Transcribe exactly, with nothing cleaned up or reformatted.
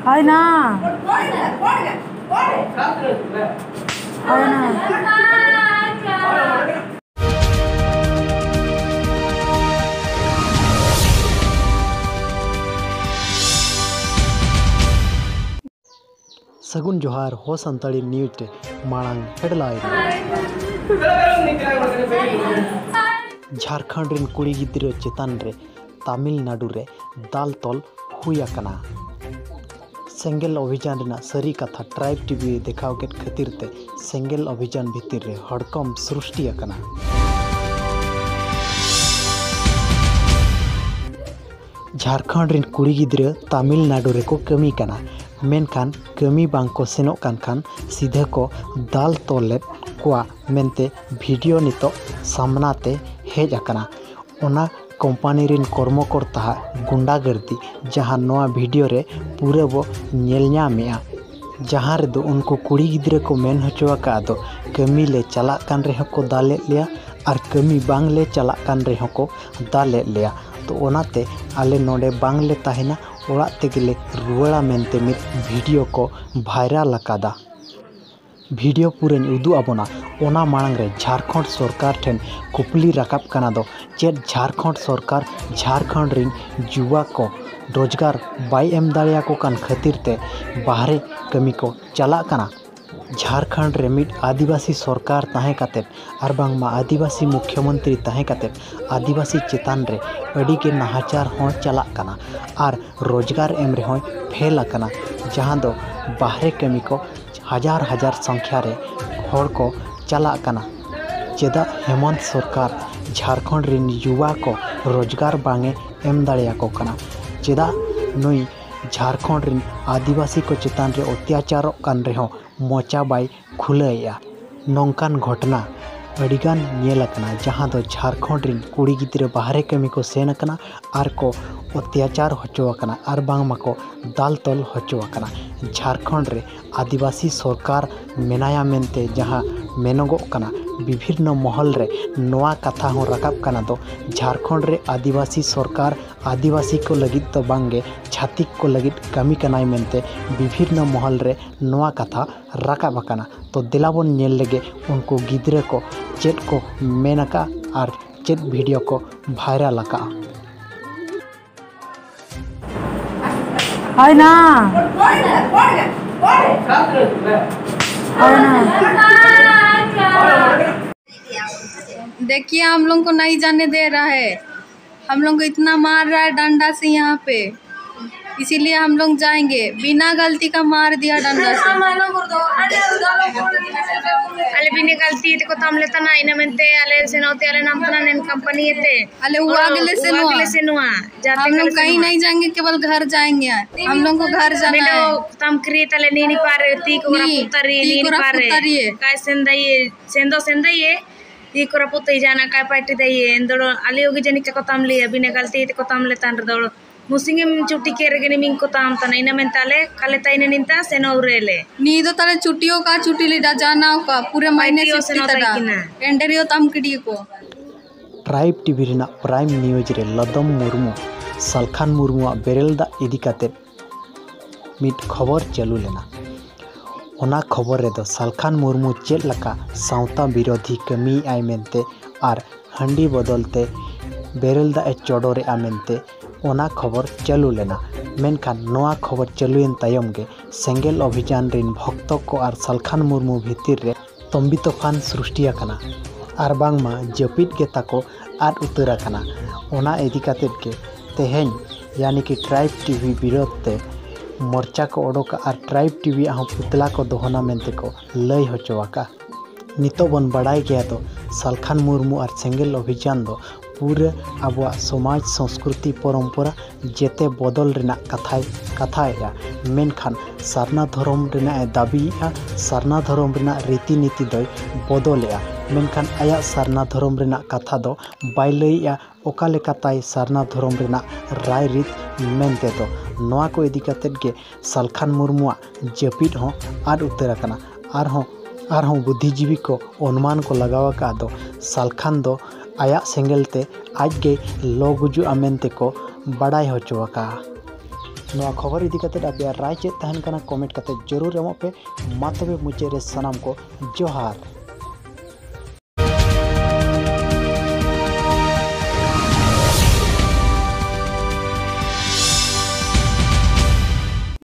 ᱦᱳᱭ ᱱᱟ᱾ ᱦᱳᱭ ᱱᱟ᱾ ᱥᱟᱹᱜᱩᱱ ᱡᱚᱦᱟᱨ, ᱦᱚ ᱥᱟᱱᱛᱟᱲᱤ ᱱᱤᱭᱩᱡᱽ ᱨᱮ ᱢᱟᱲᱟᱝ ᱦᱮᱰᱞᱟᱭᱤᱱ᱾ ᱡᱷᱟᱲᱠᱷᱚᱸᱰ ᱨᱮᱱ ᱠᱩᱲᱤ ᱜᱤᱫᱽᱨᱟᱹ ᱪᱮᱛᱟᱱ ᱨᱮ ᱛᱟᱢᱤᱞᱱᱟᱰᱩ ᱨᱮ ᱫᱟᱞ ᱛᱚᱞ ᱦᱩᱭ ᱟᱠᱟᱱᱟ᱾ ᱥᱮᱸᱜᱮᱞ ᱚᱵᱷᱤᱡᱟᱱ ᱨᱮᱱᱟᱜ ᱥᱟᱹᱨᱤ ᱠᱟᱛᱷᱟ ᱴᱨᱟᱭᱤᱵᱽ ᱴᱤᱵᱷᱤ ᱫᱮᱠᱷᱟᱣ ᱠᱮᱫ ᱠᱷᱟᱹᱛᱤᱨ ᱛᱮ ᱥᱮᱸᱜᱮᱞ ᱚᱵᱷᱤᱡᱟᱱ ᱵᱷᱤᱛᱤᱨ ᱨᱮ ᱦᱚᱲᱠᱚᱢ ᱥᱨᱩᱥᱴᱤ ᱟᱠᱟᱱᱟ᱾ ᱡᱷᱟᱲᱠᱷᱚᱸᱰ ᱨᱮᱱ ᱠᱩᱲᱤ ᱜᱤᱫᱽᱨᱟᱹ ᱛᱟᱢᱤᱞᱱᱟᱰᱩ ᱨᱮᱠᱚ ᱠᱟᱹᱢᱤ ᱠᱟᱱᱟ, ᱢᱮᱱᱠᱷᱟᱱ ᱠᱟᱹᱢᱤ ᱵᱟᱝ ᱠᱚ ᱥᱮᱱᱚᱜ ᱠᱟᱱ ᱠᱷᱟᱱ ᱥᱤᱫᱷᱟᱹ ᱠᱚ ᱫᱟᱞ ᱛᱚᱞ ᱞᱮᱫ ᱠᱚᱣᱟ ᱢᱮᱱᱛᱮ ᱵᱷᱤᱰᱤᱭᱳ ᱱᱤᱛᱚᱜ ᱥᱟᱢᱱᱟ ᱛᱮ ᱦᱮᱡ ᱟᱠᱟᱱᱟ᱾ ᱚᱱᱟ ᱠᱳᱢᱯᱟᱱᱤ ᱨᱮᱱ ᱠᱚᱨᱢᱚᱠᱚᱨᱛᱟᱣᱟᱜ ᱜᱩᱱᱰᱟᱜᱟᱨᱫᱤ, ᱡᱟᱦᱟᱸ ᱱᱚᱣᱟ ᱵᱷᱤᱰᱤᱭᱳ ᱨᱮ ᱯᱩᱨᱟᱹ ᱵᱚ ᱧᱮᱞ ᱧᱟᱢᱮᱜᱼᱟ, ᱡᱟᱦᱟᱸ ᱨᱮᱫᱚ ᱩᱱᱠᱩ ᱠᱩᱲᱤ ᱜᱤᱫᱽᱨᱟᱹ ᱠᱚ ᱢᱮᱱ ᱦᱚᱪᱚ ᱟᱠᱟᱫ ᱫᱚ, ᱠᱟᱹᱢᱤ ᱞᱮ ᱪᱟᱞᱟᱜ ᱠᱟᱱ ᱨᱮᱦᱚᱸ ᱠᱚ ᱫᱟᱞᱮᱫ ᱞᱮᱭᱟ ᱟᱨ ᱠᱟᱹᱢᱤ ᱵᱟᱝ ᱞᱮ ᱪᱟᱞᱟᱜ ᱠᱟᱱ ᱨᱮᱦᱚᱸ ᱠᱚ ᱫᱟᱞᱮᱫ ᱞᱮᱭᱟ᱾ ᱛᱚ ᱚᱱᱟᱛᱮ ᱟᱞᱮ ᱱᱚᱰᱮ ᱵᱟᱝ ᱞᱮ ᱛᱟᱦᱮᱱᱟ, ᱚᱲᱟᱜ ᱛᱮᱜᱮ ᱞᱮ ᱨᱩᱣᱟᱹᱲᱟ ᱢᱮᱱᱛᱮ ᱢᱤᱫ ᱵᱷᱤᱰᱤᱭᱳ ᱠᱚ ᱵᱷᱟᱭᱨᱟᱞ ᱟᱠᱟᱫᱟ᱾ ᱵᱷᱤᱰᱤᱭᱳ ᱯᱩᱨᱟᱹᱧ ᱩᱫᱩᱜ ᱟᱵᱚᱱᱟ᱾ ᱚᱱᱟ ᱢᱟᱲᱟᱝ ᱨᱮ ᱡᱷᱟᱲᱠᱷᱚᱸᱰ ᱥᱚᱨᱠᱟᱨ ᱴᱷᱮᱱ ᱠᱩᱠᱞᱤ ᱨᱟᱠᱟᱵ ᱠᱟᱱᱟ ᱫᱚ, ᱪᱮᱫ ᱡᱷᱟᱲᱠᱷᱚᱸᱰ ᱥᱚᱨᱠᱟᱨ ᱡᱷᱟᱲᱠᱷᱚᱸᱰ ᱨᱤᱱ ᱡᱩᱣᱟ ᱠᱚ ᱨᱳᱡᱽᱜᱟᱨ ᱵᱟᱭ ᱮᱢ ᱫᱟᱲᱮᱭᱟᱠᱚ ᱠᱟᱱ ᱠᱷᱟᱹᱛᱤᱨ ᱛᱮ ᱵᱟᱦᱨᱮ ᱠᱟᱹᱢᱤ ᱠᱚ ᱪᱟᱞᱟᱜ ᱠᱟᱱᱟ? ᱡᱷᱟᱲᱠᱷᱚᱸᱰ ᱨᱮ ᱢᱤᱫ ᱟᱹᱫᱤᱵᱟᱹᱥᱤ ᱥᱚᱨᱠᱟᱨ ᱛᱟᱦᱮᱸ ᱠᱟᱛᱮᱫ ᱟᱨ ᱵᱟᱝᱢᱟ ᱟᱹᱫᱤᱵᱟᱹᱥᱤ ᱢᱩᱠᱷᱭᱚᱢᱚᱱᱛᱨᱤ ᱛᱟᱦᱮᱸ ᱠᱟᱛᱮᱫ ᱟᱹᱫᱤᱵᱟᱹᱥᱤ ᱪᱮᱛᱟᱱ ᱨᱮ ᱟᱹᱰᱤ ᱜᱮ ᱱᱟᱦᱟᱪᱟᱨ ᱦᱚᱸ ᱪᱟᱞᱟᱜ ᱠᱟᱱᱟ ᱟᱨ ᱨᱳᱡᱽᱜᱟᱨ ᱮᱢ ᱨᱮᱦᱚᱸᱭ ᱯᱷᱮᱞ ᱟᱠᱟᱱᱟ, ᱡᱟᱦᱟᱸ ᱫᱚ ᱵᱟᱦᱨᱮ ᱠᱟᱹᱢᱤ ᱠᱚ ᱦᱟᱡᱟᱨ ᱦᱟᱡᱟᱨ ᱥᱚᱝᱠᱷᱭᱟ ᱨᱮ ᱦᱚᱲ ᱠᱚ ᱪᱟᱞᱟᱜ ᱠᱟᱱᱟ᱾ ᱪᱮᱫᱟᱜ ᱦᱮᱢᱚᱱᱛ ᱥᱚᱨᱠᱟᱨ ᱡᱷᱟᱲᱠᱷᱚᱸᱰ ᱨᱤᱱ ᱡᱩᱣᱟ ᱠᱚ ᱨᱳᱡᱽᱜᱟᱨ ᱵᱟᱝ ᱮ ᱮᱢ ᱫᱟᱲᱮᱭᱟᱠᱚ ᱠᱟᱱᱟ? ᱪᱮᱫᱟᱜ ᱱᱩᱭ ᱡᱷᱟᱲᱠᱷᱚᱸᱰ ᱨᱤᱱ ᱟᱹᱫᱤᱵᱟᱹᱥᱤ ᱠᱚ ᱪᱮᱛᱟᱱ ᱨᱮ ᱚᱛᱛᱟᱪᱟᱨᱚᱜ ᱠᱟᱱ ᱨᱮᱦᱚᱸ ᱢᱚᱪᱟ ᱵᱟᱭ ᱠᱷᱩᱞᱟᱹᱣᱮᱫᱼᱟ? ᱱᱚᱝᱠᱟᱱ ᱜᱷᱚᱴᱚᱱᱟ ᱟᱹᱰᱤᱜᱟᱱ ᱧᱮᱞ ᱟᱠᱟᱱᱟ, ᱡᱟᱦᱟᱸ ᱫᱚ ᱡᱷᱟᱲᱠᱷᱚᱸᱰ ᱨᱤᱱ ᱠᱩᱲᱤ ᱜᱤᱫᱽᱨᱟᱹ ᱵᱟᱦᱨᱮ ᱠᱟᱹᱢᱤ ᱠᱚ ᱥᱮᱱ ᱟᱠᱟᱱᱟ ᱟᱨ ᱠᱚ ᱚᱛᱛᱟᱪᱟᱨ ᱦᱚᱪᱚ ᱟᱠᱟᱱᱟ ᱟᱨ ᱵᱟᱝᱢᱟ ᱠᱚ ᱫᱟᱞ ᱛᱚᱞ ᱦᱚᱪᱚ ᱟᱠᱟᱱᱟ᱾ ᱡᱷᱟᱲᱠᱷᱚᱸᱰ ᱨᱮ ᱟᱹᱫᱤᱵᱟᱹᱥᱤ ᱥᱚᱨᱠᱟᱨ ᱢᱮᱱᱟᱭᱟ ᱢᱮᱱᱛᱮ ᱡᱟᱦᱟᱸ ᱢᱮᱱᱚᱜᱚᱜ ᱠᱟᱱᱟ, ᱵᱤᱵᱷᱤᱱᱱᱚ ᱢᱚᱦᱚᱞ ᱨᱮ ᱱᱚᱣᱟ ᱠᱟᱛᱷᱟ ᱦᱚᱸ ᱨᱟᱠᱟᱵ ᱠᱟᱱᱟ ᱫᱚ, ᱡᱷᱟᱲᱠᱷᱚᱸᱰ ᱨᱮ ᱟᱹᱫᱤᱵᱟᱹᱥᱤ ᱥᱚᱨᱠᱟᱨ ᱟᱹᱫᱤᱵᱟᱹᱥᱤ ᱠᱚ ᱞᱟᱹᱜᱤᱫ ᱫᱚ ᱵᱟᱝᱜᱮ, ᱪᱷᱟᱹᱛᱤᱠ ᱠᱚ ᱞᱟᱹᱜᱤᱫ ᱠᱟᱹᱢᱤ ᱠᱟᱱᱟᱭ ᱢᱮᱱᱛᱮ ᱵᱤᱵᱷᱤᱱᱱᱚ ᱢᱚᱦᱚᱞ ᱨᱮ ᱱᱚᱣᱟ ᱠᱟᱛᱷᱟ ᱨᱟᱠᱟᱵ ᱟᱠᱟᱱᱟ᱾ ᱛᱚ ᱫᱮᱞᱟ ᱵᱚᱱ ᱧᱮᱞ ᱞᱮᱜᱮ ᱩᱱᱠᱩ ᱜᱤᱫᱽᱨᱟᱹ ᱠᱚ ᱪᱮᱫ ᱠᱚ ᱢᱮᱱ ᱟᱠᱟᱫᱼᱟ ᱟᱨ ᱪᱮᱫ ᱵᱷᱤᱰᱤᱭᱳ ᱠᱚ ᱵᱷᱟᱭᱨᱟᱞ ᱟᱠᱟᱫᱼᱟ᱾ ᱦᱳᱭ ᱱᱟ᱾ ᱦᱳᱭ ᱱᱟ। देखिए, हम लोग को नहीं जाने दे रहा है। हम लोग को इतना मार रहा है डंडा से यहाँ पे, इसीलिए हम लोग जाएंगे। बिना गलती का मार दिया डंडा से। ᱟᱞᱮ ᱵᱤᱱᱟᱹ ᱜᱟᱹᱞᱛᱤ ᱛᱮᱠᱚ ᱛᱟᱢ ᱞᱮ ᱛᱟᱱᱟ, ᱤᱱᱟᱹ ᱢᱮᱱᱛᱮ ᱟᱞᱮ ᱥᱮᱱᱚᱜ ᱛᱮ ᱟᱞᱮ ᱱᱟᱢ ᱛᱟᱱᱟ ᱱᱮᱱ ᱠᱳᱢᱯᱟᱱᱤ ᱛᱮ᱾ ᱟᱞᱮ ᱩᱣᱟ ᱜᱮᱞᱮ ᱥᱮᱱᱚᱜᱼᱟ᱾ ᱩᱣᱟ ᱜᱮᱞᱮ ᱥᱮᱱᱚᱜᱼᱟ᱾ ᱡᱟᱛᱮ हम लोग कहीं नहीं जाएंगे, केवल घर जाएंगे। हम लोग को घर जाना है। ᱢᱮᱱᱫᱚ ᱛᱟᱢ ᱠᱨᱤᱭᱮᱛ ᱟᱞᱮ ᱱᱤᱱᱤ ᱯᱟᱨᱮ ᱛᱤ ᱠᱚ ᱨᱟᱹᱯᱩᱫ ᱛᱟᱨᱤ, ᱱᱤᱱᱤ ᱯᱟᱨᱮ᱾ ᱠᱟᱭ ᱥᱮᱱᱫᱟᱭᱮ, ᱥᱮᱱᱫᱚ ᱥᱮᱱᱫᱟᱭᱮ, ᱛᱤ ᱠᱚ ᱨᱟᱹᱯᱩᱫ ᱛᱟᱭ ᱡᱟᱦᱟᱱᱟᱜ ᱠᱟᱭ ᱯᱟᱭᱴᱤ ᱫᱟᱭᱮ, ᱮᱱᱫᱚ ᱟᱞᱮ ᱚᱜᱮ ᱡᱟᱹᱱᱤᱡ ᱪᱮᱫ ᱠᱚ ᱛᱟᱢ ᱞᱟᱹᱭᱟ, ᱵᱤᱱᱟᱹ ᱜᱟᱹᱞᱛᱤ ᱛᱮᱠᱚ ᱛᱟᱢ ᱞᱮ ᱛᱟᱱ ᱨᱮᱫᱚ᱾ ᱢᱩᱥᱤᱝ ᱮᱢ ᱪᱩᱴᱤ ᱠᱮᱫ ᱨᱮᱜᱮ ᱱᱤᱢᱤᱝ ᱠᱚ ᱛᱟᱢ ᱛᱟᱱᱟ, ᱤᱱᱟᱹ ᱢᱮᱱᱛᱮ ᱟᱞᱮ ᱠᱟᱞᱮ ᱛᱟᱭᱱᱮ ᱱᱤᱱᱛᱟ ᱥᱮᱱᱚ ᱩᱨᱮᱞᱮ᱾ ᱱᱤᱭᱟᱹ ᱫᱚ ᱛᱟᱞᱮ ᱪᱩᱴᱤᱭᱳ ᱠᱟ ᱪᱩᱴᱤ ᱞᱮ ᱰᱟᱡᱟᱱᱟ ᱠᱟ, ᱯᱩᱨᱟᱹ ᱢᱟᱭᱱᱮ ᱯᱟᱭᱴᱤᱭᱳ ᱥᱤᱯᱴᱤ ᱥᱮᱱᱚ ᱛᱟᱰᱟ᱾ ᱛᱟᱭᱠᱤᱱᱟ᱾ ᱮᱱᱰᱮᱨᱤᱭᱳ ᱛᱟᱢ ᱠᱤᱰᱤᱭᱟᱹ ᱠᱚ᱾ ᱴᱨᱟᱭᱤᱵᱽ ᱴᱤᱵᱷᱤ ᱨᱮᱱᱟᱜ ᱯᱨᱟᱭᱤᱢ ᱱᱤᱭᱩᱡᱽ ᱨᱮ ᱞᱚᱫᱚᱢ ᱢᱩᱨᱢᱩ, ᱥᱟᱞᱠᱷᱟᱱ ᱢᱩᱨᱢᱩᱣᱟᱜ ᱵᱮᱨᱮᱞ ᱫᱟᱜ ᱤᱫᱤ ᱠᱟᱛᱮ ᱢᱤᱫ ᱠᱷᱚᱵᱚᱨ ᱪᱟᱹᱞᱩ ᱞᱮᱱᱟ᱾ ᱚᱱᱟ ᱠᱷᱚᱵᱚᱨ ᱨᱮᱫᱚ ᱥᱟᱞᱠᱷᱟᱱ ᱢᱩᱨᱢᱩ ᱪᱮᱫ ᱞᱮᱠᱟ ᱥᱟᱶᱛᱟ ᱵᱤᱨᱳᱫᱷᱤ ᱠᱟᱹᱢᱤᱭᱮᱫᱼᱟᱭ ᱢᱮᱱᱛᱮ ᱟᱨ ᱦᱟᱺᱰᱤ ᱵᱚᱫᱚᱞ ᱛᱮ ᱵᱮᱨᱮᱞ ᱫᱟᱜ ᱮ ᱪᱚᱰᱚᱨᱮᱫᱼᱟ ᱢᱮᱱᱛᱮ ᱚᱱᱟ ᱠᱷᱚᱵᱚᱨ ᱪᱟᱹᱞᱩ ᱞᱮᱱᱟ᱾ ᱢᱮᱱᱠᱷᱟᱱ ᱱᱚᱣᱟ ᱠᱷᱚᱵᱚᱨ ᱪᱟᱹᱞᱩᱭᱮᱱ ᱛᱟᱭᱚᱢ ᱜᱮ ᱥᱮᱸᱜᱮᱞ ᱚᱵᱷᱤᱡᱟᱱ ᱨᱤᱱ ᱵᱷᱚᱠᱛᱚ ᱠᱚ ᱟᱨ ᱥᱟᱞᱠᱷᱟᱱ ᱢᱩᱨᱢᱩ ᱵᱷᱤᱛᱤᱨ ᱨᱮ ᱛᱚᱢᱵᱤ ᱛᱚᱯᱷᱟᱱ ᱥᱨᱩᱥᱴᱤ ᱟᱠᱟᱱᱟ ᱟᱨ ᱵᱟᱝᱢᱟ ᱡᱟᱹᱯᱤᱫ ᱜᱮ ᱛᱟᱠᱚ ᱟᱫ ᱩᱛᱟᱹᱨ ᱟᱠᱟᱱᱟ᱾ ᱚᱱᱟ ᱤᱫᱤ ᱠᱟᱛᱮᱫ ᱜᱮ ᱛᱮᱦᱮᱧ ᱭᱟᱱᱤ ᱠᱤ ᱴᱨᱟᱭᱤᱵᱽ ᱴᱤᱵᱷᱤ ᱵᱤᱨᱳᱫᱷ ᱛᱮ ᱢᱚᱨᱪᱟ ᱠᱚ ᱚᱰᱚᱠᱟ ᱟᱨ ᱴᱨᱟᱭᱤᱵᱽ ᱴᱤᱵᱷᱤ ᱟᱜ ᱦᱚᱸ ᱯᱩᱛᱞᱟ ᱠᱚ ᱫᱚᱦᱚᱱᱟ ᱢᱮᱱᱛᱮ ᱠᱚ ᱞᱟᱹᱭ ᱦᱚᱪᱚ ᱟᱠᱟᱫᱼᱟ᱾ ᱱᱤᱛᱚᱜ ᱵᱚᱱ ᱵᱟᱲᱟᱭ ᱜᱮᱭᱟ ᱫᱚ ᱥᱟᱞᱠᱷᱟᱱ ᱢᱩᱨᱢᱩ ᱟᱨ ᱥᱮᱸᱜᱮᱞ ᱚᱵᱷᱤᱡᱟᱱ ᱫᱚ ᱯᱩᱨᱟᱹ ᱟᱵᱚᱣᱟᱜ ᱥᱚᱢᱟᱡᱽ ᱥᱚᱸᱥᱠᱨᱩᱛᱤ ᱯᱚᱨᱚᱢᱯᱚᱨᱟ ᱡᱮᱛᱮ ᱵᱚᱫᱚᱞ ᱨᱮᱱᱟᱜ ᱠᱟᱛᱷᱟᱭ ᱠᱟᱛᱷᱟᱭᱮᱫᱼᱟ᱾ ᱢᱮᱱᱠᱷᱟᱱ ᱥᱟᱨᱱᱟ ᱫᱷᱚᱨᱚᱢ ᱨᱮᱱᱟᱜ ᱮ ᱫᱟᱹᱵᱤᱭᱮᱫᱼᱟ, ᱥᱟᱨᱱᱟ ᱫᱷᱚᱨᱚᱢ ᱨᱮᱱᱟᱜ ᱨᱤᱛᱤ ᱱᱤᱛᱤ ᱫᱚᱭ ᱵᱚᱫᱚᱞᱮᱫᱼᱟ᱾ ᱢᱮᱱᱠᱷᱟᱱ ᱟᱭᱟᱜ ᱥᱟᱨᱱᱟ ᱫᱷᱚᱨᱚᱢ ᱨᱮᱱᱟᱜ ᱠᱟᱛᱷᱟ ᱫᱚ ᱵᱟᱭ ᱞᱟᱹᱭᱮᱫᱼᱟ, ᱚᱠᱟ ᱞᱮᱠᱟᱛᱟᱭ ᱥᱟᱨᱱᱟ ᱫᱷᱚᱨᱚᱢ ᱨᱮᱱᱟᱜ ᱨᱟᱭ ᱨᱤᱛ ᱢᱮᱱᱛᱮ ᱫᱚ᱾ ᱱᱚᱣᱟ ᱠᱚ ᱤᱫᱤ ᱠᱟᱛᱮᱫ ᱜᱮ ᱥᱟᱞᱠᱷᱟᱱ ᱢᱩᱨᱢᱩᱣᱟᱜ ᱡᱟᱹᱯᱤᱫ ᱦᱚᱸ ᱟᱫ ᱩᱛᱟᱹᱨ ᱟᱠᱟᱱᱟ᱾ ᱟᱨᱦᱚᱸ ᱟᱨᱦᱚᱸ ᱵᱩᱫᱽᱫᱷᱤᱡᱤᱵᱤ ᱠᱚ ᱚᱱᱩᱢᱟᱱ ᱠᱚ ᱞᱟᱜᱟᱣ ᱟᱠᱟᱫ ᱫᱚ ᱥᱟᱞᱠᱷᱟᱱ ᱫᱚ ᱟᱭᱟᱜ ᱥᱮᱸᱜᱮᱞ ᱛᱮ ᱟᱡ ᱜᱮ ᱞᱚ ᱜᱩᱡᱩᱜᱼᱟ ᱢᱮᱱᱛᱮ ᱠᱚ ᱵᱟᱰᱟᱭ ᱦᱚᱪᱚ ᱟᱠᱟᱫᱼᱟ᱾ ᱱᱚᱣᱟ ᱠᱷᱚᱵᱚᱨ ᱤᱫᱤ ᱠᱟᱛᱮ ᱟᱯᱮᱭᱟᱜ ᱨᱟᱭ ᱪᱮᱫ ᱛᱟᱦᱮᱱ ᱠᱟᱱᱟ, ᱠᱚᱢᱮᱱᱴ ᱠᱟᱛᱮ ᱡᱚᱨᱩᱨ ᱮᱢᱚᱜ ᱯᱮ᱾ ᱢᱟ ᱛᱚᱵᱮ ᱢᱩᱪᱟᱹᱫ ᱨᱮ ᱥᱟᱱᱟᱢ ᱠᱚ ᱡᱚᱦᱟᱨ᱾